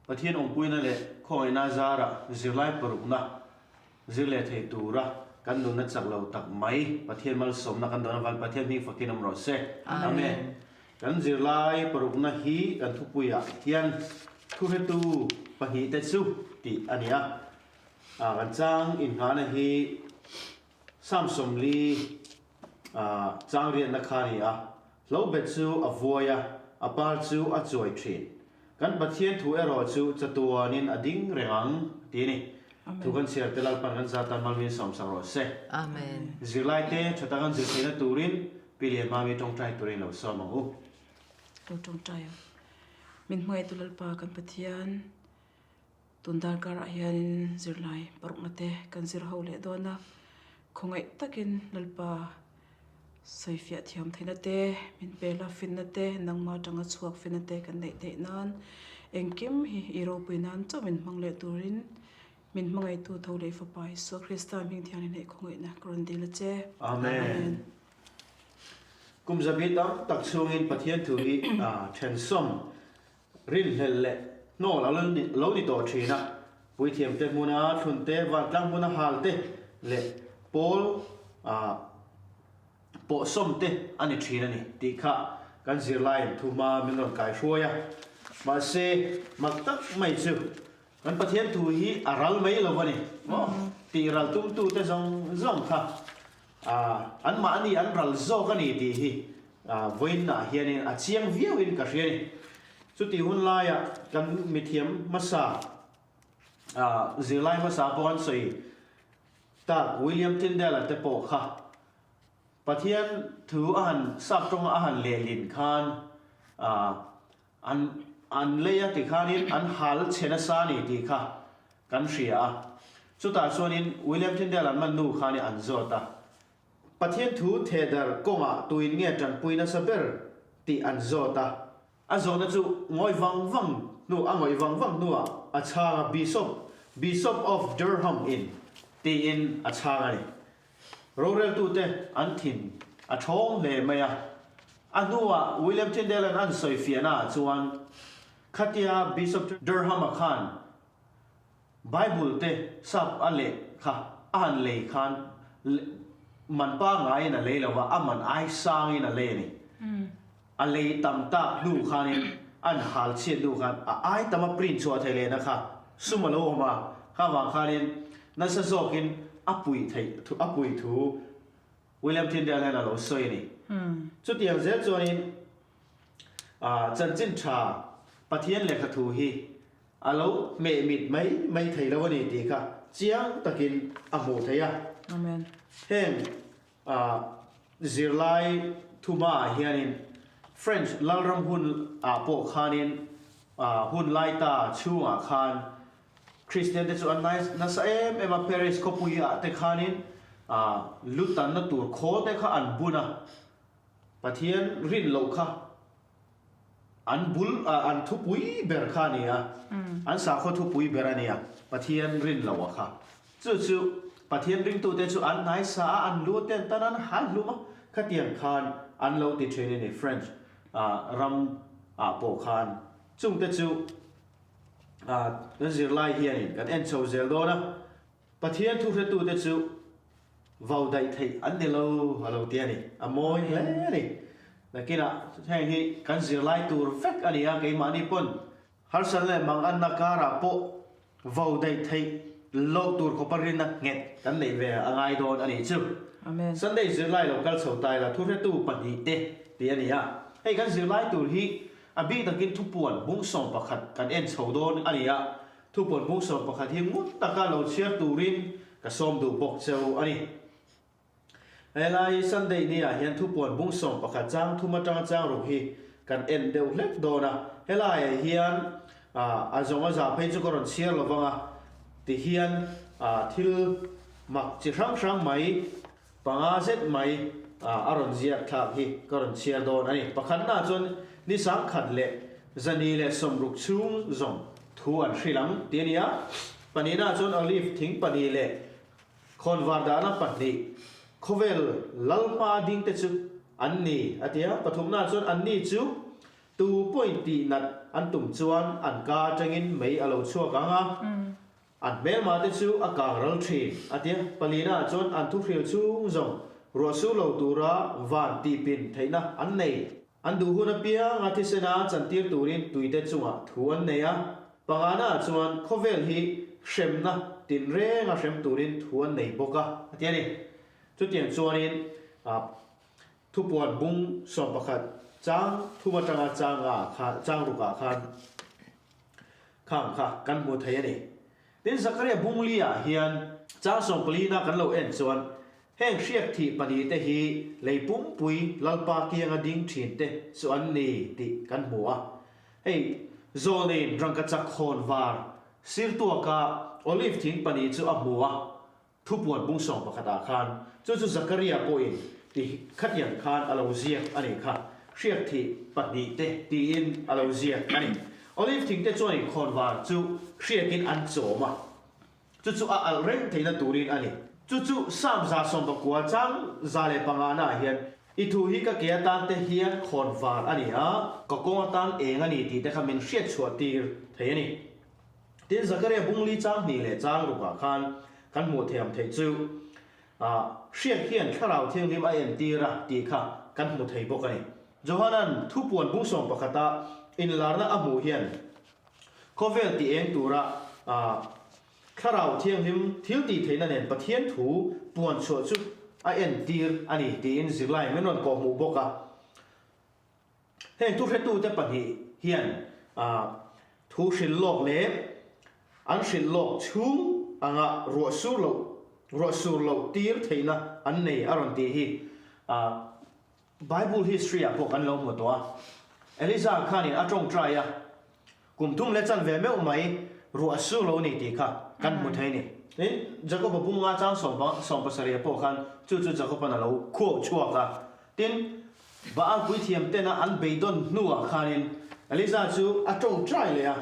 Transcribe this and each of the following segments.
Pathian awmpuina leh khawngaihna zarah zirlai parukna zir leh thei tura kan nunna chak lo tak mai Pathian malsawmna kan dawn avangin Pathian hming fakin awm rawh se. Amen. Kan zirlai parukna hi kan thupuiah hian thuhretu pahnihte chu tih a ni a. Kan chang innghahna hi Psalm 40 chang riatna kha a ni a. Hlobet chu a vuai a, a par chu a chuai thin. Kan Pathian thu erawh chu chatuanin a ding reng ang, ti a ni. Thu kan chhiar te Lalpan kan zatan malmin sawmsak rawh se. Amen. Zirlaite tha taka an zir theihna turin Pi Lian Mami tawngtai turin lo sawm ang u. Lo tawngtai ang. Min hmangaihtu Lalpa kan Pathian, tun darkarah hianin zirlai parukna te kan zir ho leh dawn a, khawngaih takin Lalpa sawifiah thiam theihna te, min pela finna te, nangma atanga chhuak finna te kan neih theih nan engkim hi i ropui nan chauh min hmang leh turin min hmangaihtu tho leh i Fapa Isua Krista hming thianghlim leh khawngaihna ka rawn dil a che. Amen. Kum zabi tam tak chhungin Pathian thu hi thensawm Rinhlelh leh hnawl a lo ni tawh thin a, puithiamte hmuna thlunte, vantlang hmuna halte leh pawl pawhsawmte a ni thin a ni tih kha kan zirlaiin thu hma min rawn kai hruai a. Mahse, mak tak mai chu kan Pathian thu hi a ral mai lo a ni maw? Tih ral tumtute zawng zawng kha anmahni an ral zawk a ni tih hi Vawiinah hianin a chiang viauin ka hria a ni. Chutih hun laiah kan mithiam hmasa, zirlai hmasa pawh an sawi tak William Tyndale-a te pawh kha Pathian thu a han sap tawnga a han lehlin khan an an lei a tikhanin an hal chhe nasa a ni tih kha kan hria a. Chutah chuanin William Tyndale-a'n man nu khanin an zawt a. Pathian thu thehdarh kawngah tuin nge tanpui nasa ber tih an zawt a. A zawhna chu ngawi vang vang hnu a ngawih vang vang hnuah a chhang a, Bishop, Bishop of Durham in tiin a chhang a ni. Roreltute an thin a thawng hle mai a. A hnuah William Tyndale-a'n an sawi fiahnaah chuan khatia Bishop Durham-a khan Bible te sap a leh kha a han lei khan man pangaiin a lei lo va, a man ai sangin a lei a ni. A lei tam tak hnu khanin an hal chhiat hnu khan a ai tam a print chhuah theih lehna kha sum a lo awm a, kha vang khanin nasa zawkin a puih theih a puih thu William Tyndale hian a lo sawi a ni. Chutiang zel chuanin chanchin tha Pathian lehkha thu hi A lo hmeh mit mai mai thei lo a ni tih kha chiang takin a hmuh theih a. Amen. Heng zirlai thuma ah hianin French lalram hun ah pawh khanin hun lai ta chhungah khan Kristian te chu an nasa em em a, Paris khawpui ah te khanin lutanna tur khawl te kha an bun a, Pathian rin loh kha An bul ah an thupui ber kha a ni a, an sakhaw thupui ber a nia, Pathian rin loh a kha. Chu chu Pathian ringtute chu an hnaisa a, an lu ten tan an hal hlum a, khatiang khan an lo ti thin a ni French ram ah pawh khan. Chungte chu kan zirlai hianin kan en chho zel dawn a, Pathian thuhretute chu vau daih theih an ni lo a lo ti a ni. A mawi hle a ni. Nakinah heng hi kan zirlai tur vek a ni a, keimahni pawn harsat leh manganna karah pawh vau daih theih loh tur khawpa rinna nghet kan neih ve a ngai dawn a nih chu. Amen. Sunday zirlai lo kal chho tai la thuhretu pahnihte tih a ni a. Hei kan zirlai tur hi a bik takin thupuan bung 11 kan en chho dawn a ni a. Thupuan bung 11 hi ngut taka lo chhiar turin ka sawm duh bawk cheu a ni. Helai Sunday ni ah hian thupuan bung 11 chang thum atanga chang ruk hi kan en deuh hlek dawn a. Helai ah hian a zawng a za phei chu ka rawn chhiar lo vang a, ti hian thil mak chi hrang hrang mai panga zet mai a rawn ziak thlak hi ka rawn chhiar dawn a ni. Pakhatna chuan ni 1000 leh 160 chhung zawng thu an hrilh ang tih a ni a. Pahnihna chuan olive thing pahnih leh khawnvar dahna pahnih khawvel lalhma dingte chu an ni a ti a. Pathumna chuan anni chu tu pawhin tih nat an tum chuan an ka atangin mei a lo chhuak ang a, an hmelma te chu a kang ral thin, a ti a. Palina ah chuan an thuhril chhung zawng ruah sur lo tura van tihpin theihna an nei. An duh hun apianga thisena chantir turin tuite chungah thu an nei a. Pangana ah chuan khawvel hi hremna tinrenga hrem turin thu an nei bawk a, a ti a ni. Chutiang chuanin Thupuan bung 11 chang thum atanga chang ah khan chang ruk ah khan khang kha kan hmu thei a ni. Tin Zakaria bung li ah hian chang 14 na kan lo en chuan heng hriak thih pahnihte hi lei pumpui Lalpa kianga ding thin te chu an ni tih kan hmu a. Hei zawlneiin rangkachak khawn var sirtuaka olive thing pahnih chu a hmu a. Thupuan bung 11 ah khan chu chu Zakaria pawhin ti khatiang khan a lo ziak a nih kha, hriak thih pahnih te tiin a lo ziak a ni. Olive thing te chuanin khawnvar chu hriakin an chawm a, chu chu a alh reng theihna turin a ni. Chu chu Psalm 119 chang 105 naah hian, I thu hi ka ke atan te hian khawnvar a ni a, ka kawng atan eng a ni tih te kha min hriatchhuah tir thei a ni. Tin, Zakaria bung li chang hnih leh chang rukah khan kan hmuh thiam theih chu, Hriat hian Thlarau Thianghlim a entir a tih kha kan hmu thei bawk a ni. Johana'n thupuan bung 11-a inlarna a hmuh hian khawvel ti eng tura Thlarau Thianghlim thil tih theihna nen Pathian thu puan chhuah chu a entir a ni tiin zirlai min rawn kawhhmuh bawk a. Heng thuhretute pahnih hian thu hrilh lawk leh an hrilh lawk chhung anga ruah sur loh ruah sur loh tir theihna an nei a rawn tih hi Bible history ah pawh kan lo hmu tawh a. Eliza khanin a tawngtai a, Kum thum leh chan ve meuh mai ruah a sur lo ni tih kha kan hmu thei ni. Tin, Jakob-a bunga chang 17 pawh khan chu chu Jakob-a'n a lo khuau chhuak a. Tin, Baal puithiam tena an beidawn hnuah khanin Eliza chu a tawngtai leh a.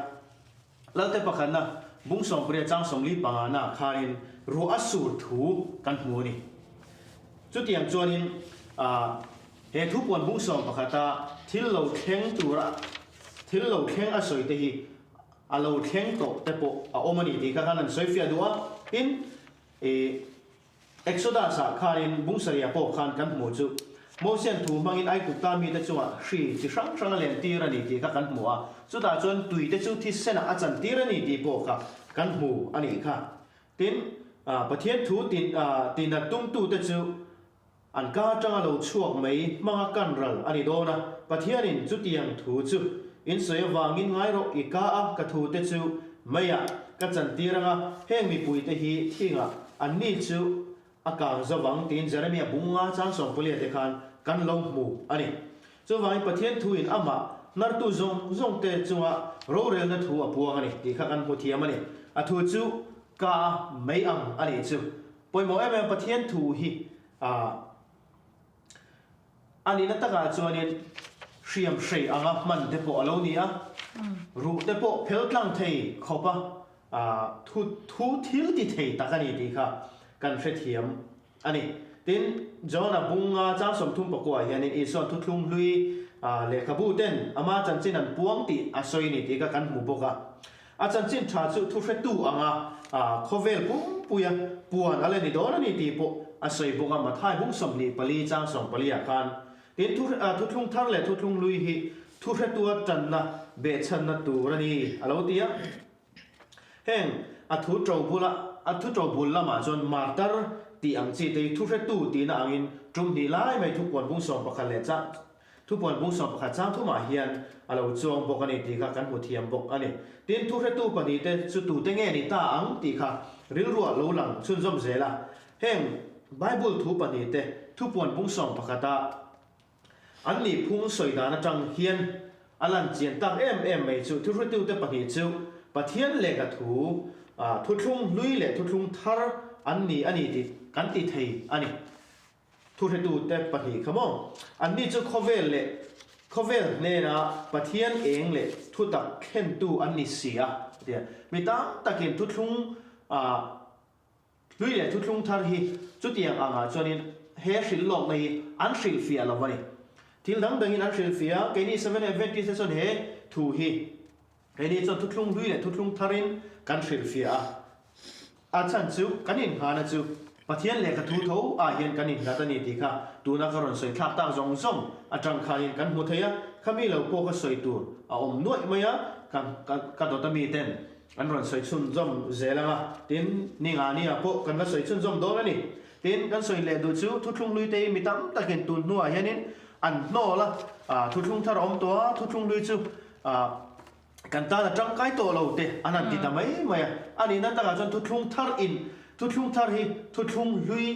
Lalte pakhatna bung 18 chang 45 naah khanin ruah a sur thu kan hmu a ni. Chutiang chuanin, he thupuan bung 11-a thil lo thleng tura Thil lo thleng a sawi te hi a lo thleng tawh te pawh a awm a ni tih kha khan an sawi fiah duh a. Tin, ih Exodus ah khanin Bungsaria pawh khan kan hmuh chu Mosian thu hmangin Aigupta mite chungah hri chi hrang hrang a len tir a ni tih kha kan hmu a. Chutah chuan tui te chu thisenah a chan tir a ni tih pawh kha kan hmu a nih kha. Tin, Pathian thu tinat tumtute chu An ka atanga lo chhuak mai hmanga kan ral a ni dawn a, Pathianin chutiang thu chu in sawi avangin ngai rawh i ka a ka thu te chu meiah ka chantir anga heng mipuite hi thingah anni chu a kang zo vang tiin Jeremia bunga chang 14 te khan kan lo hmu a ni. Chuvangin Pathian thuin amah hnartu zawng zawng te chunga rorelna thu a puang a ni tih kha kan hmu thiam a ni. A thu chu ka a mei ang a nih chu. Pawimawh em em Pathian thu hi a nihna takah chuanin hriam hrei anga hman te pawh a lo ni a, ruh te pawh phel tlang thei khawpa thu thu thil ti thei tak a ni tih kha kan hrethiam a ni. Tin, John-a bunga chang 34 ah hianin Isua'n thuthlung hlui lehkhabu ten ama chanchin an puang tih a sawi a ni tih kha kan hmu bawk a. A chanchin tha chu thuhretu anga khawvel pumpuia puan a la ni dawn a ni tih pawh a sawi bawk a, Mathai bung 24 chang 14 ah khan. Tin, thuthlung thar leh thuthlung hlui hi thuhretua tanna behchhanna tur a ni a lo ti a. Heng a thu to bula a thu to bul lamah chuan martar tih ang chi te hi thuhretu tihna angin tum hnih lai mai thupuan bung 11 leh chang Thupuan bung 11 chang thumah hian a lo chuang bawk a ni tih kha kan hmu thiam bawk a ni. Tin, thuhretu pahnihte chu tute nge ni ta ang tih kha rilruah lo lang chhunzawm zel a. Heng Bible thu pahnihte thupuan bung 11-a an nih phung sawi dan atang hian a lan chian tak em em mai chu thuhretute pahnih chu Pathian lehkha thu, thuthlung hlui leh thuthlung thar an ni a ni tih kan ti thei a ni. Thuhretute pahnih kha maw? Anni chu khawvel leh khawvel hnena Pathian eng leh thutak thlentu an ni si a, a ti a. Mi tam takin thuthlung hlui leh thuthlung thar hi chutiang angah chuanin he hrilh lawkna hi an hrilhfiah lo a ni. Thil dang dangin an hrilhfiah a, keini Seventh Adventist te chuan he thu hi. Keini chuan thuthlung hlui leh thuthlung tharin kan hrilhfiah a. A chhan chu kan inngahna chu Pathian lehkha thu tho ah hian kan innghat a ni tih kha tuna ka rawn sawi thlak tak zawng zawng atang khanin kan hmu thei a, khami lo pawh ka sawi tur a awm nuaih mai a, ka ka dawt ami ten an rawn sawi chhunzawm zel ang a, tin ni ngah ni ah pawh kan la sawi chhunzawm dawn a ni. Tin, kan sawi leh duh chu thuthlung hlui te hi mi tam takin tun hnuah hianin an hnawl a, thuthlung thar a awm tawh a, thuthlung hlui chu Kan tan a tangkai tawh lo te an han ti ta mai mai a. A nihna takah chuan thuthlung thar in thuthlung thar hi thuthlung hlui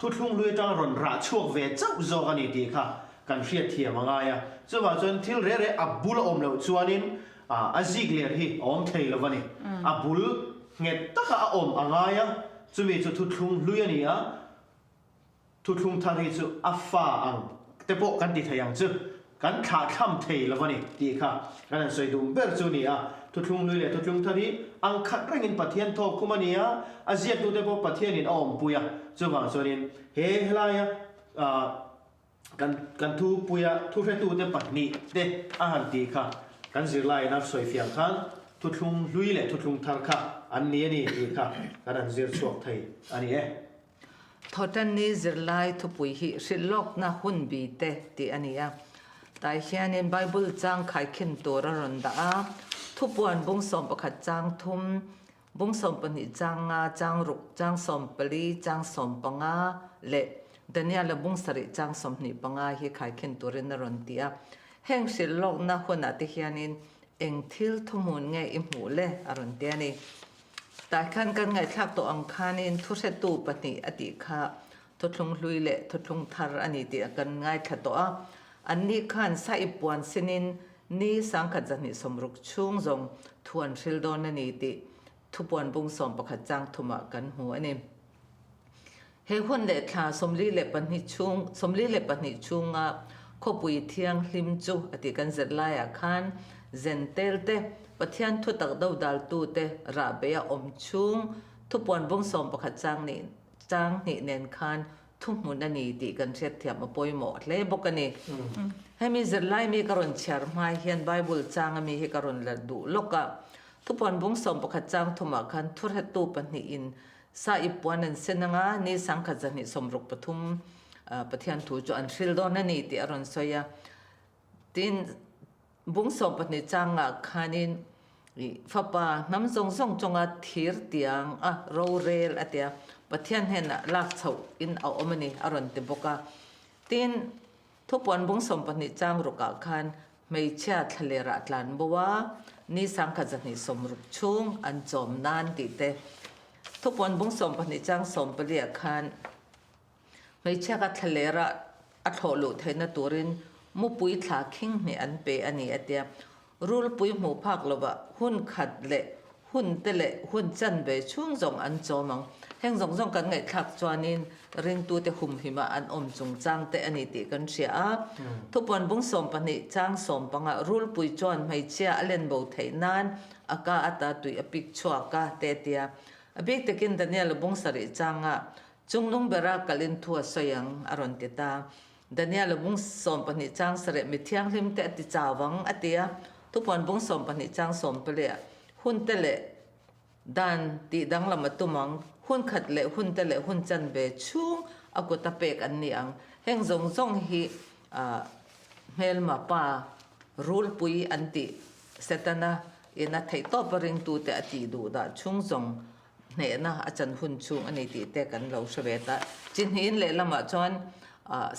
thuthlung hlui atanga rawn rah chhuak ve chauh zawk a ni tih kha kan hriat thiam a ngai a. Chuvang chuan thil reh reh a bul a awm loh chuanin a zik ler hi a awm thei lo a ni. A bul nghet taka a awm a ngai a, chumi chu thuthlung hlui a ni a. Thuthlung thar hi chu a fa ang te pawh kan ti thei ang chu, kan thlahthlam thei lo a ni tih kha kan han sawi dum ber chu a ni a. Thuthlung hlui leh thuthlung thar hi ang khat rengin Pathian thawk khum a ni a, a ziaktute pawh Pathianin a awmpui a, chuvang chuanin he helaia kan kan thupuia thuhretute pahnihte a han tih kha kan zirlaiin a sawi fiang khan thuthlung hlui leh thuthlung thar kha an ni a ni tih kha kan han zir chhuak thei a ni e. Thawhtanni zirlai thupui hi hrilh lawkna hun bi te tih a ni a. Tah hianin Bible chang khaikhin tur a rawn dah a, thupuan bung 11 chang thum, bung 12 chang nga chang ruk, chang 14, chang 15 leh Daniela bung sarih chang 25 hi khaikhin turin a rawn ti a. Heng hrilh lawkna hunah te hianin eng thil thuhmun nge i hmuh le a rawn ti a ni. Tah khan kan ngaihthlak tawh ang khanin thuhretu pahnih a tih kha thuthlung hlui leh thuthlung thar a ni tih kan ngaithla tawh a. Anni khan sahip puan sinin ni sangkhat zahnih sawmruk chhung zawng thu an hril dawn a ni tih thupuan bung 11 chang thumah kan hmu a ni. He hun leh thla 42 chhung 42 chhunga khawpui thianghlim chu a tih kan zet laiah khan Zentel te, Pathian thutak dodaltute rahbeia awm chhung thupuan bung 11 chang nih chang hnih nen khan thuhmun a ni tih kan hriatthiam a pawimawh hle bawk a ni. Hemi zirlai mi ka rawn chhiar hma hian Bible chang ami hi ka rawn la duh lawk a. Thupuan bung 11 chang thumah khan thuhretu pahnihin Sa i puan an sen anga ni sangkhat zahnih 63 Pathian thu chu an hril dawn a ni tih a rawn sawi a. Tin, bung 12 changah khanin fapa hnam zawng zawng chunga thir tiang a rorel a tia Pathian hnenah lak chhoh in a awm a ni a rawn ti bawk a. Tin, Thupuan bung 12 chang rukah khan hmeichhia thlalerah tlan bo a, ni sangkhat 260 chhung an chawm nan tih te. Thupuan bung 12 chang 14 ah khan hmeichhia kha thlalerah a thlawh luh theihna turin mupui thla khing hnih an pe a ni a tia. Rulpui hmuh phak lovah hun khat leh hun te leh hun chanve chhung zawng an chawm ang. Heng zawng zawng kan ngaihthlak chuanin ringtute humhima an awm chungchang te a ni tih kan hria a. Thupuan bung 12 chang 15 rulpui chuan hmeichhia a len bo theih nan a ka ata tui a pik chhuak a te a tia. A bik takin Daniel-a bung sarih changa chungnung bera kalin thu a sawi ang a rawn ti ta. Daniel-a bung 12 chang sareh mi thianghlim te a ti chau vang a ti a, thupuan bung 12 chang 14 ah hun te leh dan tih danglam a tum ang, hun khat leh hun te leh hun chanve chhung a kut a pek an ni ang. Heng zawng zawng hi hmelma pa rulpui an tih Setana in a theihtawp a ringtute a tih duh dah chhung zawng hnehna a chan hun chhung a ni tih te kan lo hre ve ta. Chi hnihin lehlamah chuan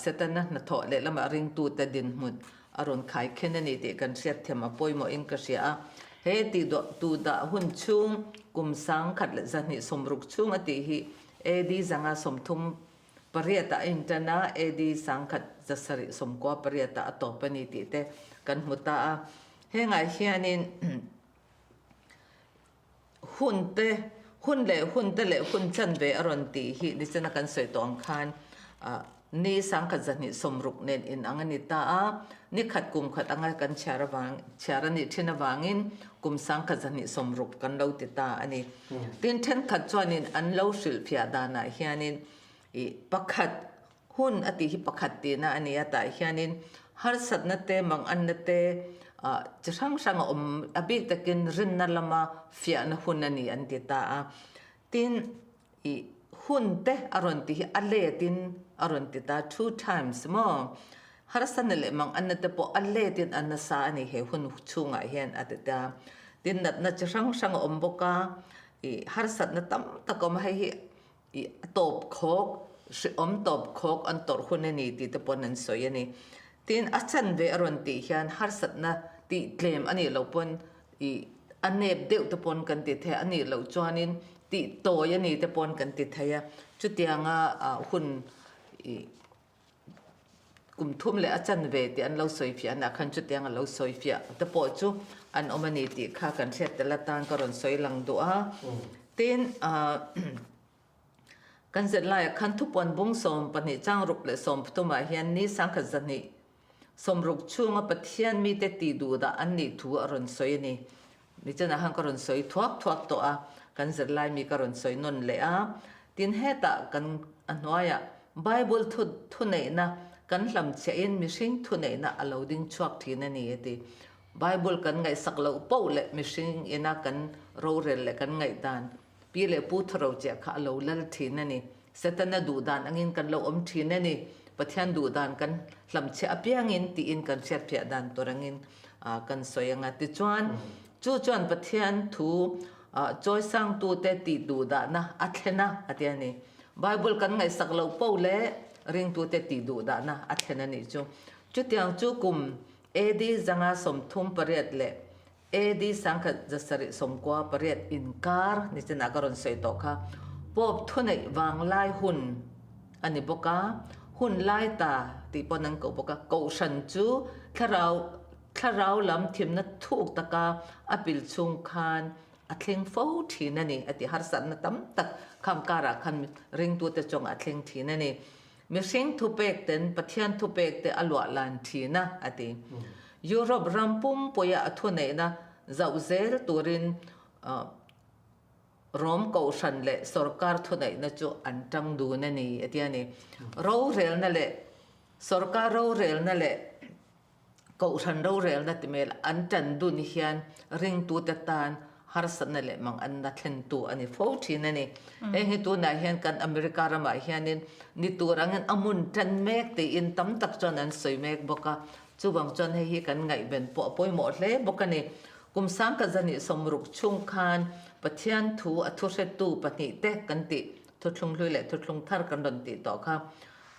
Setana hnathawh lehlamah ringtute dinhmun a rawn khai khen a ni tih kan hriatthiam a pawimawhin ka hria a. He tih tu dah hun chhung kum 1260 chhung a tih hi AD 538 ah a intan a, AD 1798 ah a tawp a ni tih te kan hmu ta a. Hengah hianin Hun te, hun leh hun te leh hun chanve a rawn tih hi nichina kan sawi tawh ang khan ni 1260 nen inang a ni ta a, ni khat kum khat anga kan chhiar avang chhiar a nih thin avangin kum 1260 kan lo ti ta a ni. Tin, thenkhat chuanin an lo hrilhfiah danah hianin ih pakhat Hun a tih hi pakhat tihna a ni a, tah hianin harsatna te, manganna te, Chi hrang hrang a awm, a bik takin rinna lama fiahna hun a ni an ti ta a. Tin, i hun te a rawn ti hi a letin a rawn ti ta, two times maw? Harsatna leh mang anna te pawh a letin a nasa a ni he hun chhungah hian a ti ta. Tin, natna chi hrang hrang a awm bawk a, i harsatna tam tak a awm a, hei hi i a tawp khawk, hrehawm tawp khawk an tawrh hun a ni tih te pawn an sawi a ni. Tin, a chanve a rawn tih hian harsatna tih tlem a nih loh pawn i a nep deuh te pawn kan ti thei a, a nih loh chuanin tih tawi a ni te pawn kan ti thei a. Chutianga hun i Kum thum leh a chanve tih an lo sawi fiah anah khan chutiang a lo sawi fiah te pawh chu an awm a ni tih kha kan hriat tel atan ka rawn sawi lang duh a. Tin, kan zet laiah khan thupuan bung 12 changruk leh sawmthumah hian ni sangkhat zahnih sawmruk chhunga Pathian mite tih duhdah an nih thu a rawn sawi a ni. Nichanah khan ka rawn sawi thuak thuak tawh a, kan zirlai mi ka rawn sawi nawn leh a. Tin hetah kan a hnuaiah Bible thu thuneihna kan hlamchhiahin mihring thuneihna a lo ding chhuak thin a ni a ti. Bible kan ngaihsak loh poh leh mihring ina kan rorel leh kan ngaihdan pi leh pu thuro chiah kha a lo lal thin a ni. Setana duhdan angin kan lo awm thin a ni. Pathian duhdan kan hlamchhiah apiangin tiin kan hriatfiah dan tur angin kan sawi ang a. Tichuan, chu chuan Pathian thu chawisangtute tih duhdahna a thlen a, a ti a ni. Bible kan ngaihsak loh poh leh ringtute tih duhdahna a thlen a nih chu. Chutiang chu kum AD 138 leh AD 1798 inkar ni chenah ka rawn sawi tawh kha. Pope thuneih vanglai hun a ni bawk a, hun lai ta tih pawn an koh bawk a. Kohhran chu thlarau thlarau lam thimna thuk taka a pil chhung khan a thleng fo thin a ni a ti. Harsatna tam tak khang karah khan ringtute chungah a thleng thin a ni. Mihring thupek ten Pathian thupek te a luah lan thin a, a ti. Europe ram pumpuia a thuneihna zauh zel turin Rom kohhran leh sorkar thuneihna chu an tang dun a ni, a ti a ni. Rorelna leh sorkar rorelna leh Kohhran rorelna ti mel an tan dun hian ringtute tan harsatna leh manganna thlentu a ni fo thin a ni. Heng hi tunah hian kan America ramah hianin ni tur angin a hmun tan mek tiin tam tak chuan an sawi mek bawk a, chuvang chuan hei hi kan ngaihven pawh a pawimawh hle bawk a ni. Kum sangka zahnih sawmruk chhung khan Pathian thu a thuhretu pahnihte kan tih thuthlung hlui leh thuthlung thar kan rawn tih tawh kha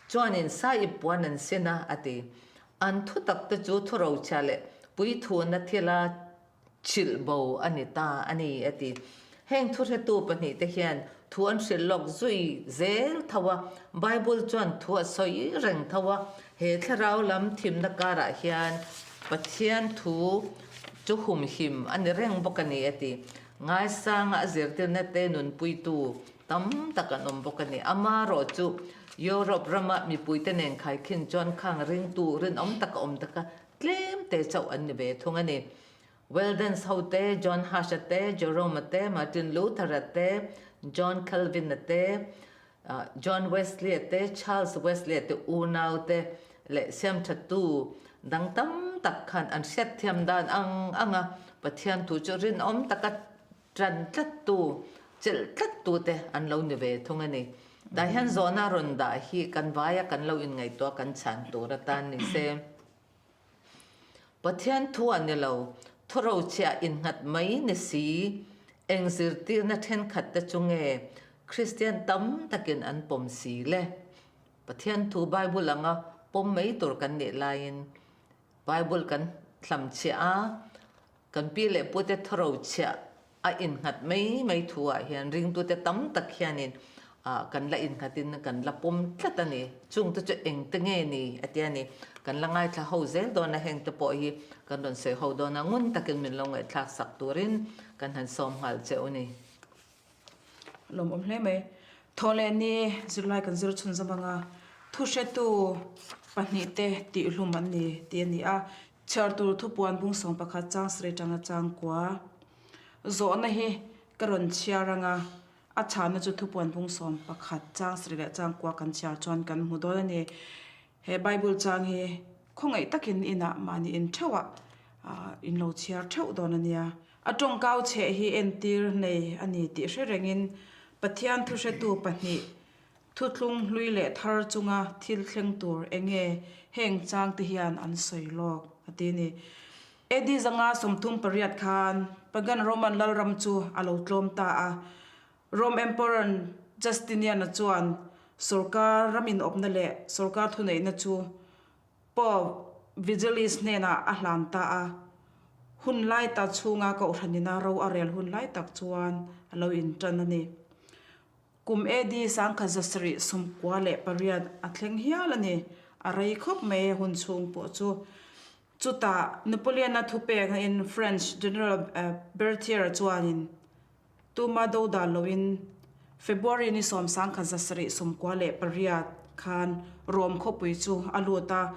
chuanin Saiip puan an sin a, a ti. An thutak te chu thurochhia leh puithuna thila chhilh bo a ni ta a ni, a ti. Heng thuhretu pahnihte hian thu an hrilh lawk zui zel tho a, Bible chuan thu a sawi reng tho a, he thlarau lam thimna karah hian Pathian thu chu humhim a ni reng bawk a ni, a ti. Ngaisanga a zirtirna te nunpuitu tam tak an awm bawk a ni. Amarawh chu Europe rama mipuite nen khaikhin chuan khang ringtu rinawm taka awm taka tlem te chauh an ni ve thung a ni. Weldens ho te, John Hush-a te, Jerome-a te, Martin Luther-a te, John Calvin-a te, John Wesley-a te, Charles Wesley-a te unau te leh siamthatu dang tam tak khan an hriatthiam dan ang anga Pathian thu chu rinawm taka Ṭan tlattu, chelh tlattute an lo ni ve thung a ni. Tah hian zawhna rawn dah hi kan vaia kan lo inngaihtuah kan chhan tur atan ni se. Pathian thu a ni lo, thurochhiah innghat mai ni si, eng zirtirna ṭhenkhat te chu nge Kristian tam takin an pawm si le? Pathian thu Bible anga pawm mai tur kan nih laiin Bible kan hlamchhiah a, Kan pi leh pute thawro chhiah a innghat mai mai thu ah hian ringtute tam tak hianin kan la innghatin kan la pawm tlat a ni. Chungte chu engte nge ni a tia ni. Kan la ngaithla ho zel dawn a, hengte pawh hi kan rawn sawi ho dawn a, ngun takin min lo ngaihthlak sak turin kan han sawm nghal che u ni. Lawmawm hle mai. Thaw leh ni zirlai kan zir chhun zawm anga thuhretu pahnihte tihhlum an ni tih a ni a. Chhiar tur thupuan bung 11 chang sarih tanga chang kua zawhna hi ka rawn chhiar anga a chhahna chu thupuan bung 11 chang sarih leh chang kua kan chhiar chuan kan hmu dawn a ni. He Bible chang hi khawngaih takin inah mahni in theuhah. In lo chhiar theuh dawn a nia. A tawngkau chheh hi entir nei a ni tih hre rengin Pathian thuhretu pahnih Thuthlung hlui leh thar chunga thil thleng tur enge heng chang te hian an sawi lawk a ti ni. AD 538 khan Pagan Roman lalram chu a lo tlawm ta a. Rome Emperor Justinian-a chuan sorkar ram inawpna leh sorkar thuneihna chu Pope Vigilius hnenah a hlan ta a. Hun lai ta chhunga kohhranina ro a rel hun lai tak chuan a lo intan a ni. Kum AD 1798 a thleng hial a ni. A rei khawp mai a hun chhung pawh chu. Chutah Napoleon-a thupekna-in French General Berthier-a chuanin tuma do dan loin February ni 1798 khan Rome khawpui chu a lut a.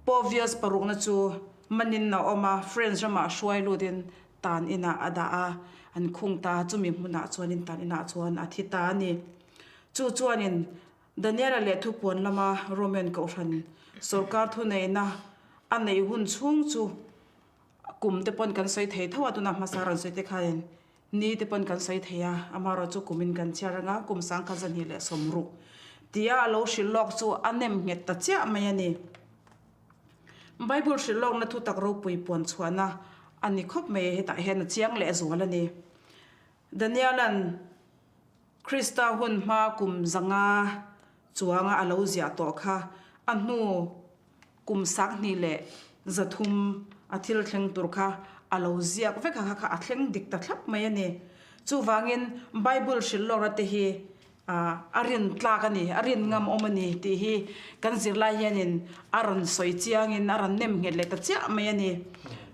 Povius parukna chu manin a awm a, French ramah hruai lutin tan inah a dah a, an khung ta a, chumi hmunah chuanin tan inah chuan a thi ta a ni. Chu chuanin Daniela leh thupuan lama Roman kohhran sorkar thuneihna a neih hun chhung chu kum te pawn kan sawi thei tho a, tunah hmasa rawn sawi te khanin ni te pawn kan sawi thei a, amaherawh chu kumin kan chhiar reng a, kum 2060 tia a lo hrilh lawk chu a nem nghet ta chiah mai a ni. Bible hrilh lawkna thutak ropui puan chhuahna a ni khawp mai, hetah hian a chiang leh zual a ni. Daniela'n Krista hun hma kum zanga chuanga a lo ziah tawh kha a hnu kum 2300 a thil thleng tur kha a lo ziak vek a, kha kha a thleng dik ta thlap mai a ni. Chuvangin Bible hrilh lawkna te hi A rin tlak a ni, a rin ngam awm a ni tih hi kan zirlai hianin a rawn sawi chiangin a rawn nem nghet leh ta chiah mai a ni.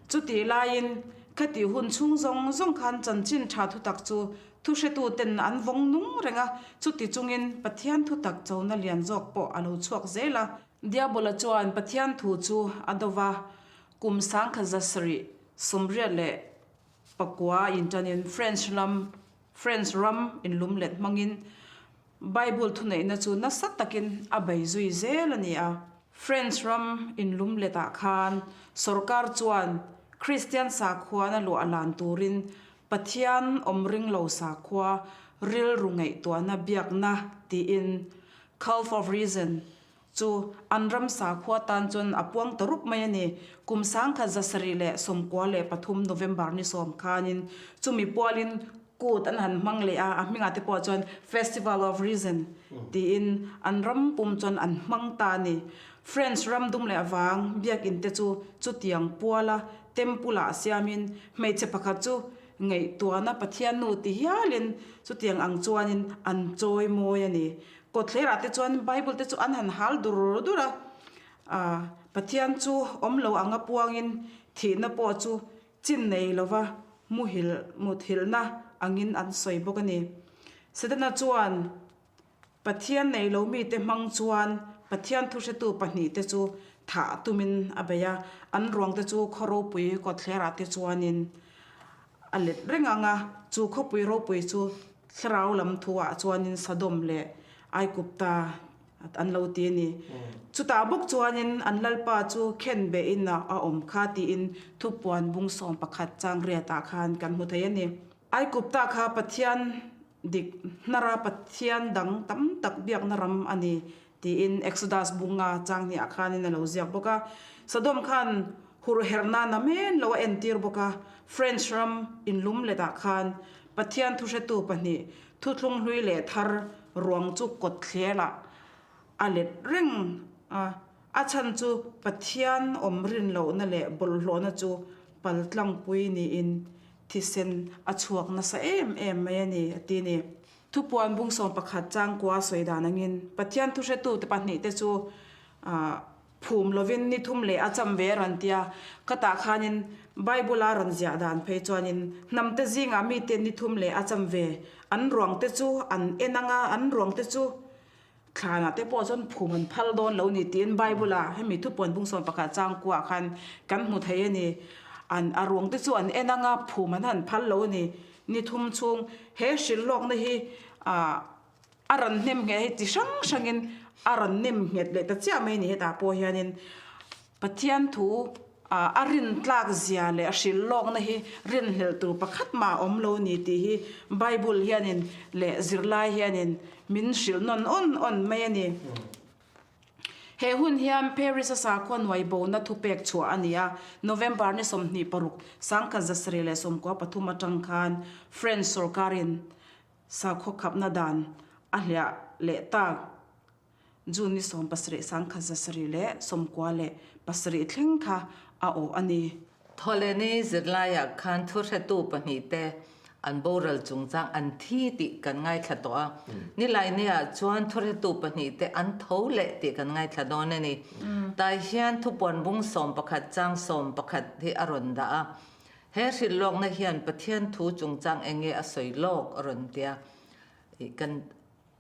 Chutih laiin khatih hun chhung zawng zawng khan chanchin tha thutak chu thuhretuten an vawng nung reng a, chuti chungin Pathian thutak chona lian zawk pawh a lo chhuak zel a. Diabola chuan Pathian thu chu a do va, kum 1989 inṭanin French lam French ram inlumlet hmangin Bible thuneihna chu nasa takin a bei zui zel a ni a. French ram inlumletah khan sorkar chuan Kristian sakhuana luah lan turin Pathian awm ring lo sakhua rilru ngaihtuahna biakna tiin Cult of Reason Chu an ram sakhua tan chuan a puang ta rup mai a ni. Kum 1993 November ni sawm khanin chumi pualin kut an han hmang leh a, a hmingah te pawh chuan Festival of Reason tiin an ram pum chuan an hmang ta a ni. French ram dum leh vang biakinn te chu chutiang puala temple-ah siamin hmeichhe pakhat chu ngaihtuahna Pathian nu ti hialin chutiang ang chuanin an chawi mawi a ni. Kawtthlerah te chuan Bible te chu an han hal dur dur a, ah Pathian chu awm lo anga puangin thihna pawh chu chin nei lova muhil muthilhna angin an sawi bawk a ni. Setana chuan Pathian nei lo mite hmang chuan Pathian thuhretu pahnihte chu thah tumin a bei a, an ruangte chu khaw ropui kawtthlerah te chuanin a let reng ang a, chu khawpui ropui chu Thlarau lam thuah chuanin Sodom leh Aigupta an lo ti a ni. Chutah bawk chuanin an Lalpa chu khen behin a awm kha tiin thupuan bung sawm pakhat chang riatah khan kan hmu thei a ni. Aigupta kha Pathian dik hnara Pathian dang tam tak biakna ram a ni tiin Exodus bunga chang hniah khanin a lo ziak bawk a. Sodom khan hurherhna namen lo a entir bawk a. French ram inlum letah khan Pathian thuhretu pahnih thuthlung hlui leh thar ruang chu kawtthlelah a let reng a. A chhan chu Pathian awm rin lohna leh bawlhhlawhna chu paltlangpui niin thisen a chhuak nasa em em mai a ni, a ti ni. Thupuan bung 11 changkua sawi dan angin Pathian thuhretute pahnihte chu phum lovin ni thum leh a cham ve a rawn ti a. Khatah khanin Bible-a rawn ziah dan phei chuanin hnamte zingah mite ni thum leh a cham ve an ruangte chu an en ang a, an ruangte chu thlanah te pawh chuan phum an phal dawn lo ni tiin Bible-a hemi thupuan bung 11 changkuaah khan kan hmu thei a ni. An a ruangte chu an en ang a, phum an han phal lo a ni. Ni thum chhung he hrilh lawkna hi ah a rawn hnem nghet hei chi hrang hrangin a rawn nem nghet leh ta chiah mai a ni hetah pawh hianin Pathian thu A rintlak zia leh a hrilh lawkna hi rinhlelh tur pakhat mah a awm lo ni tih hi Bible hianin leh zirlai hianin min hrilh nawn awn awn mai a ni. He hun hian Paris-a sakhua nuai bona thupek chhuah a ni a, November ni 26, 1793 atang khan French sorkarin sakhaw khapna dan a hliah leh tak. June ni 17, 1797 thleng kha a awh a ni. Thawhlehni zirlaiah khan thuhretu pahnihte an boral chungchang an thi tih kan ngaithla tawh a, Nilainiah chuan thuhretu pahnihte an tho leh tih kan ngaithla dawn a ni. Tai hian thupuan bung 11 chang 11 hi a rawn dah a, he hrilh lawkna hian Pathian thu chungchang eng nge a sawi lawk a rawn ti a, kan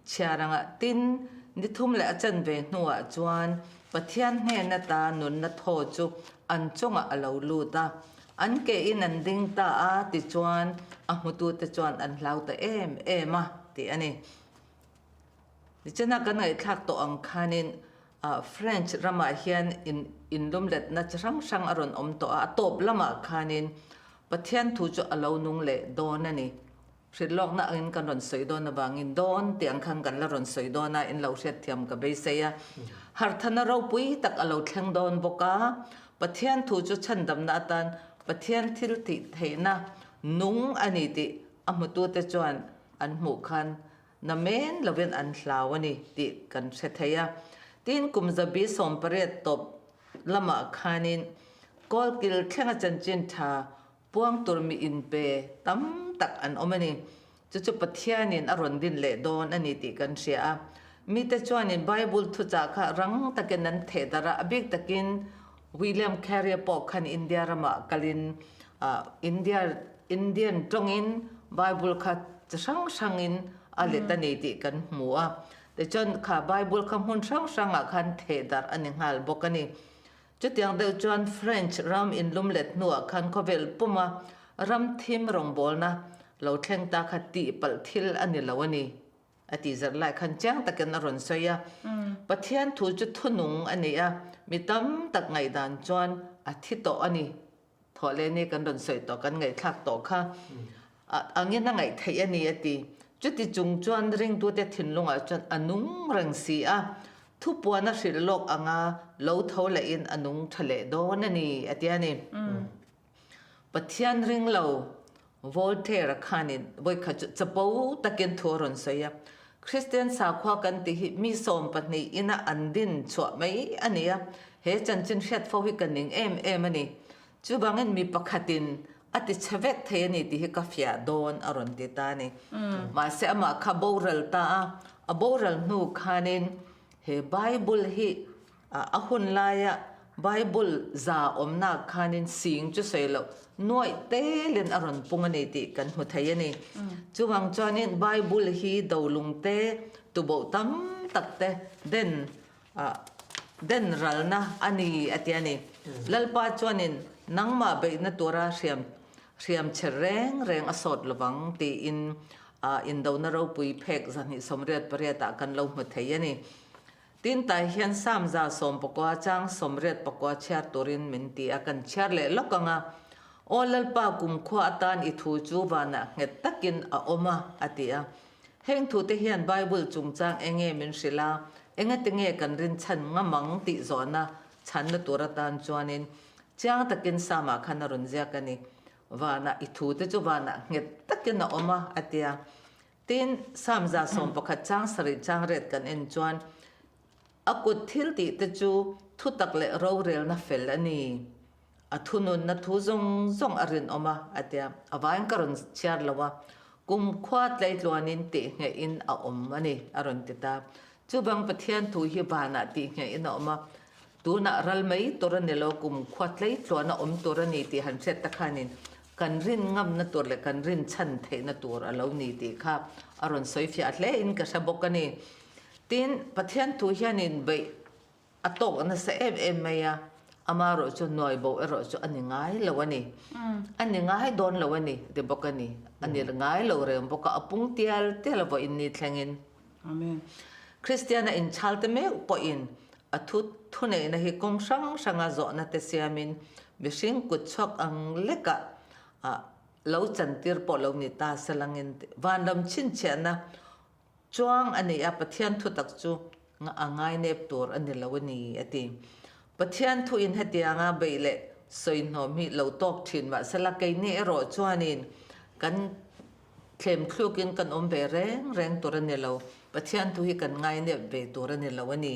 Chhiar anga tin, ni thum leh a chan ve hnuah chuan Pathian hnen ata nunna thaw chu an chungah a lo lut a, an ke in an ding ta a, tichuan a hmutute chuan an hlau ta em em a, tih a ni. Nichina kan ngaihthlak tawh ang khanin French ramah hian inlumletna chi hrang hrang a rawn awm tawh a, a tawp lamah khanin Pathian thu chu a lo nung leh dawn a ni. Hrilhlawkna angin kan rawn sawi dawn avangin dawn tih ang khan kan la rawn sawi dawn a, in lo hriatthiam ka beisei a. Harthana ropui tak a lo thleng dawn bawk a, Pathian thu chu chhandamna atan Pathian thil tih theihna nung a ni tih a hmutute chuan an hmuh khan namen lovin an hlau a ni tih kan hre thei a. Tin, kum zabi 18 tawp lamah khanin Kawlkil thlenga chanchin tha Puang tur mi inpe tam tak an awm a ni. Chu chu Pathianin a rawn din leh dawn a ni tih kan hria a. Mite chuanin Bible thuchah kha rang takin an theh darh a, a bik takin William Carey-a pawh khan India ramah kalin India Indian tawngin Bible kha chi hrang hrangin a let a ni tih kan hmu a. Tichuan kha Bible kha hmun hrang hrangah khan theh darh a ni nghal bawk a ni. Chutiang deuh chuan French ram inlumlet hnuah khan khawvel puma ram thim rawngbawlna lo thleng ta kha tihpalh thil a ni lo a ni, a tih zar lai khan chiang takin a rawn sawi a. Pathian thu chu thunung a ni a, mi tam tak ngaihdan chuan a thi tawh a ni. Thawhleh ni kan rawn sawi tawh, kan ngaihthlak tawh kha angin a ngaih theih a ni a ti. Chuti chung chuan ringtute thinlungah chuan a nung reng si a, thupuan a hrilh lawk anga lo tho lehin a nung tha leh dawn a ni a ti a ni. Pathian ring lo Voltaire-a khanin vawikhat chu chapo takin thu a rawn sawi a, Kristian sakhua kan tih hi mi 12 ina an din chhuah mai a ni a, he chanchin hriat fo hi ka ning em em a ni. Chuvangin mi pakhatin a ti chhe vek thei a ni tih hi ka fiah dawn a rawn ti ta a ni. Mahse amah kha boral ta a, a boral hnu khanin he Bible hi A hun laia Bible za awmnak khanin sing chu sawi loh nuaih telin a rawn pung a ni tih kan hmu thei a ni. Chuvang chuanin Bible hi dolung te, tuboh tam tak te den den ralna a ni a ti a ni. Lalpa chuanin nangmah beihna tura hriam hriam che reng reng a sawt lovang tiin indona ropui phek 288 ah kan lo hmu thei a ni. Tin tai hian Sam 110 chang 84 chhiar turin min ti a, kan chhiar leh lawk ang a. Aw Lalpa kumkhua atan i thu chu vanah nghet takin a awm a, a ti a. Heng thute hian Bible chungchang enge min hrilh a, engati nge kan rinchhan ngam ang tih zawhna chhanna tur atan chuanin chiang takin Sam-ah khan a rawn ziak a ni. Vanah i thute chu vanah nghet takin a awm a, a ti a. Tin, Psalm 11 chang sarih chang ret kan en chuan, A kut thil tih te chu thutak leh rorelna fel a ni. A thununna thu zawng zawng a rinawm a, a ti a. A vaiin ka rawn chhiar lo a, kumkhua tleitluanin tihnghehin a awm a ni, a rawn ti ta. Chuvang Pathian thu hi vanah tihnghehin a awm a, tunah ral mai tur a ni lo, kumkhua tleitluan a awm tur a ni tih han hriat ta khanin Kan rin ngamna tur leh kan rin chhan theihna tur a lo ni tih kha a rawn sawi fiah hle in ka hre bawk a ni. Tin, Pathian thu hianin beih a tawk nasa em em mai a, amaherawh chu nuai bo erawh chu a ni ngai lo a ni. A ni ngai dawn lo a ni ti bawk a ni. A ni ngai lo reng bawk a, a pung tial tial a vawiin ni thlengin. Amen. Kristiana inchhal te meuh pawhin a thu thuneihna hi kawng hrang hranga zawhna te siamin. Mihring kut chhuak ang lekah ah lo chantir pawh lo ni ta salangin vanram chhinchhiahna chuang a ni a, Pathian thutak chu a ngainep tur a ni lo a ni, a ti. Pathian thuin hetianga beih leh sawi hnawm hi lo tawk thin mahsela keini erawh chuanin kan thlem thlukin kan awm ve reng reng tur a ni lo, Pathian thu hi kan ngainep ve tur a ni lo a ni.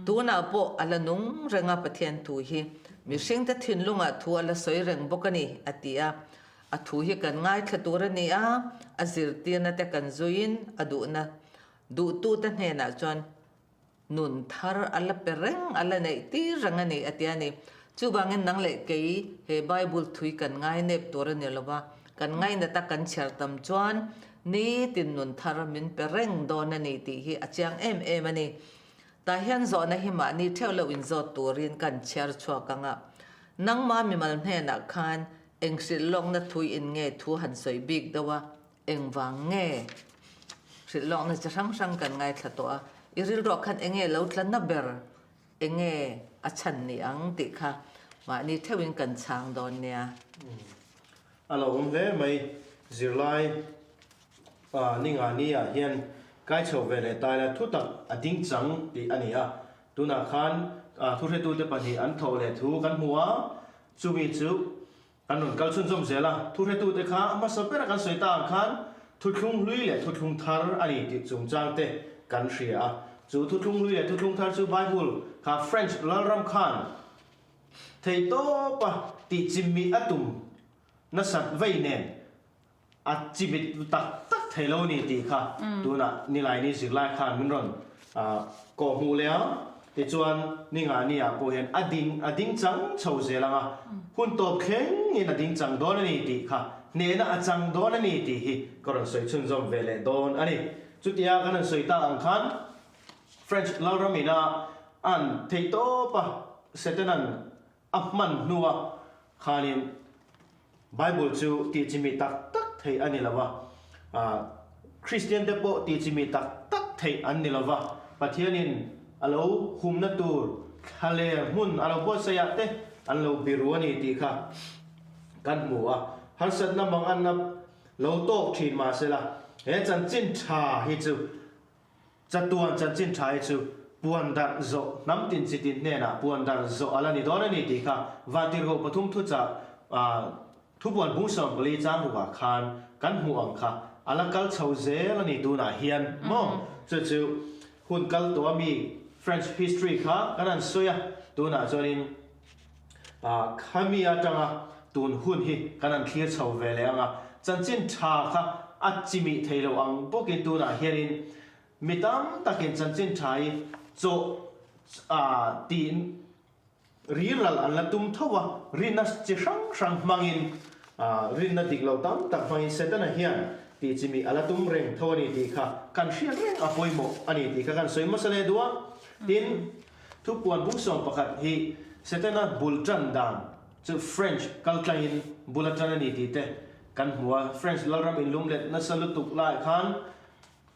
Tunah pawh a la nung reng a Pathian thu hi mihringte thinlungah thu a la sawi reng bawk a ni, a ti a. A thu hi kan ngaithla tur a ni a, a zirtirna te kan zuiin a duhna duhtute hnenah chuan nun thar a la pe reng, a la neih tir reng a ni, a ti a ni. Chuvangin nang leh kei he Bible thui kan ngainep tur a ni lo va, kan ngainat a kan chhiar tam chuan nitin nun thar min pe reng dawn a ni tih hi a chiang em em a ni. Tah hian zawhna hi mahni theuh lo inzawt turin kan chhiar chhuak ang a, nangma mimal hnenah khan eng hrilh lawkna thui in nge thu han sawi bik deuh a, engvang nge hrilh lawkna chi hrang hrang kan ngaithla tawh a, i rilruah khan enge lo tla na ber Enge a chhan ni ang tih kha mahni theuhin kan chhang dawn nia. A lo awm hle mai, zirlai ninga ni ah hian kai chho ve leh taila thutak a ding chang tih a ni a, tunah khan thuhretute pahnih an thawh leh thu kan hmu a, chumi chu Kan rawn kal chhunzawm zel a, thuhretute kha a hmasa bera kan sawi ta ang khan thuthlung hlui leh thuthlung thar a ni tih chungchang te kan hria a. Chu thuthlung hlui leh thuthlung thar chu Bible kha French lalram khan theihtawpa tihchimmi a tum nasat vei nen A chimit tak tak thei lo ni tih kha tunah Nilaini zirlai khan min rawn kawh hmuh leh a, tichuan Ningani ah pawh hian a ding a ding chang chho zel ang a, hun tawp thleng in a ding chang dawn a ni tih kha hnehna a chang dawn a ni tih hi ka rawn sawi chhunzawm ve leh dawn a ni. Chutia kan rawn sawi tak ang khan French Lalram ina an theihtawp a Setanan A hman hnua khanin Bible chu tihchimih tak tak theih a ni lo va, Kristiante pawh tihchimih tak tak theih an ni lo va, Pathianin a lo humna tur thlaler hmun a lo buatsaihah te an lo biru a ni tih kha kan hmu a. Harsatna manganna lo tawk thin mahsela he chanchin tha hi chu Chatuan chanchin tha hi chu puan darh zawh hnam tin chi tin hnenah puan darh zawh a la ni dawn a ni tih kha Vantirhkoh pathum thuchah thupuan bung 14 chang rukah khan kan hmuh ang kha a la kal chho zel a ni tunah hian maw? Chu chu hun kal tawh a mi French history kha kan han sawi a, tunah chuanin khami atanga tun hun hi kan han thlir chho ve leh ang a, chanchin tha kha a chimih thei lo ang bawkin tunah hianin mi tam takin chanchin tha hi chawh tiin riral an la tum tho a, rinna chi hrang hrang hmangin rinna dik lo tam tak hmangin Setana hian tih chimih a la tum reng tho a ni tih kha kan hriat reng a pawimawh a ni tih kha kan sawi hmasa leh duh a, tin. Thupuan bung 11 hi Setana bul tan dan chu French kal tlangin bul a tan a ni tih te kan hmu a, French lalram inlum let nasa lutuk laiah khan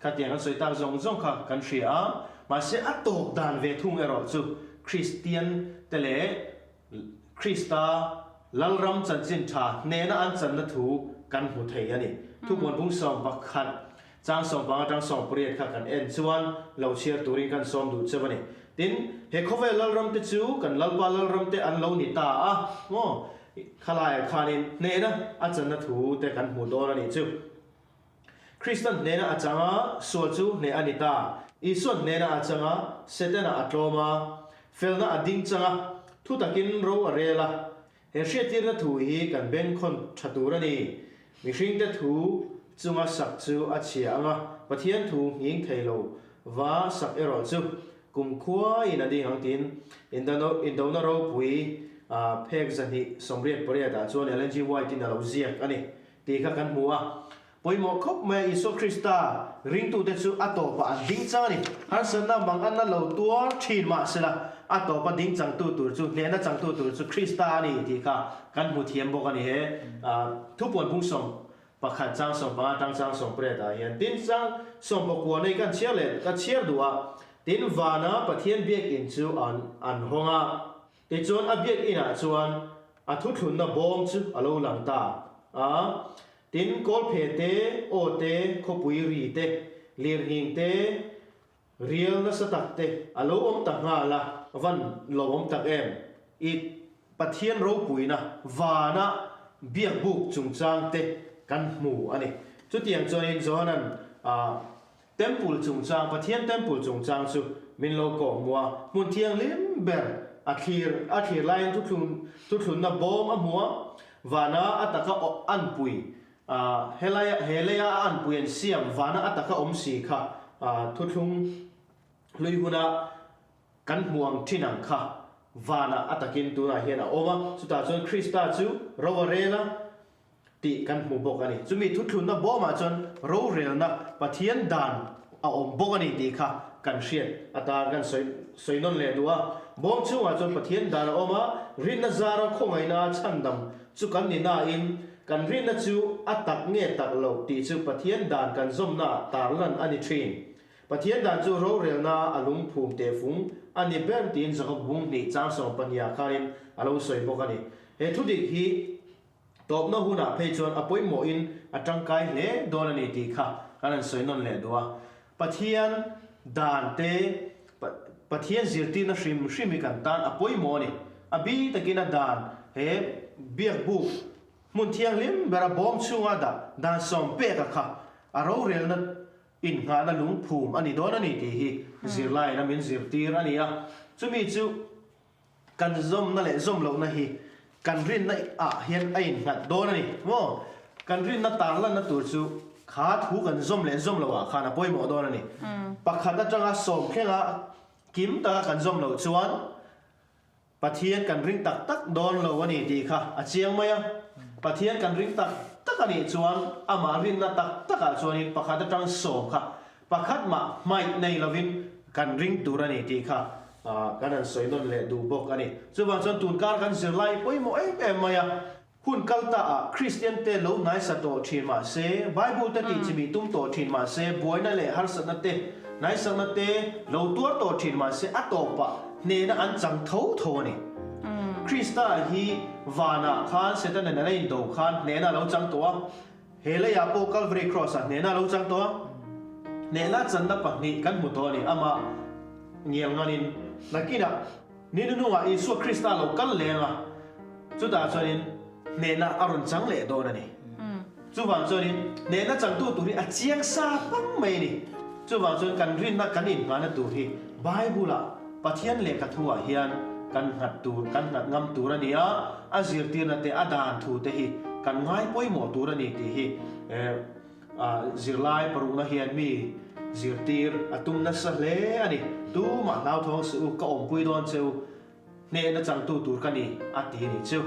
khatiang an sawi tak zawng zawng kha kan hria a, mahse a tawp dan ve thung erawh chu Kristian te leh Krista lalram chanchin tha hnena an channa thu kan hmu thei a ni. Thupuan bung 11. Chang sawmpang atang 18 kha kan en chuan lo chhiar turin kan sawm duh cheu a ni. Tin, he khawvel lalram te chu kan Lalpa lalram te an lo ni ta a, maw? Khalaiah khanin hnehna a channa thu te kan hmu dawn a nih chu. Kristan hnehna a chang a, sual chu hneh a ni ta. Isuan hnehna a chang a, Setana a tlawm a, felna a ding chang a, thu takin ro a rel a. He hriattirna thu hi kan bengkhawn tha tur a ni. Mihringte thu chunga sak chu a chhia ang a, Pathian thu nghing thei lo va sak erawh chu kumkhuaiin a ding ang tiin Indona ropui phek 288 ah chuan Ellen G. White-in a lo ziak a ni tih kha kan hmu a. Pawimawh khawp mai a, Isua Krista ringtute chu a tawpah an ding chang a ni. Harsatna manganna lo tuar thin mah sela, a tawpa ding changtu tur chu, hnehna changtu tur chu Krista a ni tih kha kan hmu thiam bawk a ni. He thupuan bung 11 chang 15 atang chang 18 ah hian tin chang 19 nei kan chhiar leh ka chhiar duh a, tin vana Pathian biakinn chu an hawng a, tichuan a biakinah chuan. A thuthlunna bawm chu a lo lang ta a. Tin, kawlphe te, aw te, khawpui ri te, lirnghing te, rial nasa tak te a lo awm ta nghal a, van lo awm tak em? I Pathian ropuina vana biakbuk chungchang te kan hmu a ni. Chutiang chuanin Johanan Temple chungchang, Pathian Temple chungchang chu min lo kawh hmu a, hmun thianghlim ber a thlir a thlir laiin thuthlun thuthlunna bawm a hmu a, vana a taka anpui helaia he leia a anpui an siam vana a taka awm si kha thuthlung hlui huna kan hmu ang thin ang kha vanah a takin tunah hian a awm a, chutah chuan Krista chu ro a rel a, tih kan hmu bawk a ni. Chumi thuthlunna bawmah chuan rorelna Pathian dan a awm bawk a ni tih kha kan hriat atan kan sawi sawi nawn leh duh a. Bawm chhungah chuan Pathian dan a awm a, rinna zara khawngaihna chhandam chu kan ni nain kan rinna chu a tak nge tak loh tih chu Pathian dan kan zawmnaah tarlan a ni thin. Pathian dan chu rorelna a lungphum tehfung a ni ber tiin Jakob bung hnih chang sawmpahniah khanin a lo sawi bawk a ni. He thudik hi Tawpna hunah phei chuan a pawimawhin a tangkai hle dawn a ni tih kha kan han sawi nawn leh duh a. Pathian dan te, Pathian zirtirna hrim hrim hi kan tan a pawimawh a ni. A bi takin a dan he biakbuk hmun thianghlim bera bawm chhunga dah dan sawmpeka kha a rorelna innghahna lungphum a ni dawn a ni tih hi zirlaiin a min zirtir a ni a. Chumi chu Kan zawmna leh zawm lohna hi kan rinna ah hian a innghat dawn a ni maw? Kan rinna tarlanna tur chu kha thu kan zawm leh zawm loh ah khan a pawimawh dawn a ni. Pakhat atanga sawm thlenga kim taka kan zawm loh chuan Pathian kan ring tak tak dawn lo a ni tih kha a chiang mai a. Pathian kan ring tak tak a nih chuan amah rinna tak takah chuanin pakhat atang sawm kha pakhat mah hmaih nei lovin kan ring tur a ni tih kha Kan han sawi nawn leh duh bawk a ni. Chuvang chuan tun kar kan zirlai pawimawh em em mai a. Hun kal ta ah Kristian te lo hnaisa tawh thin mah se, Bible te tih chimih tum tawh thin mah se, buaina leh harsatna te, hnaisakna te lo tuar tawh thin mah se a tawpah hnehna an chang tho tho a ni. Krista hi vanah khan Setanan an a indo khan hnehna a lo chang tawh a. He leiah pawh Calvary Cross-ah hnehna a lo chang tawh a, hnehna channa pahnih kan hmu tawh a ni. Amah ngial nganin nakinah ni nunungah Isua Krista a lo kal leng a, chutah chuanin hnehna a rawn chang leh dawn a ni. Chuvang chuanin hnehna changtu tur hi a chiang sa pang mai a ni. Chuvang chuan kan rinna kan inngahna tur hi Bible-ah Pathian lehkha thuah hian kan nghat tur, kan nghat ngam tur a ni a, a zirtirna te, a dan thu te hi kan ngai pawimawh tur a ni tih hi zirlai parukna hian mi zirtir a tum nasa hle a ni. Tumah hlauthawng suh u, ka awmpui dawn che u, hnehna changtu tur ka ni a ti a ni chu.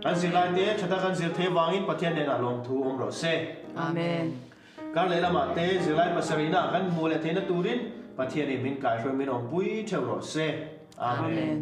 Kan zirlai te tha taka kan zir thei avangin Pathian hnenah lawmthu awm rawh se. Amen. Kar leh lamah te zirlai pasarihna kan hmuh leh theihna turin Pathianin min kaihruai min awmpui theuh rawh se. Amen. Amen.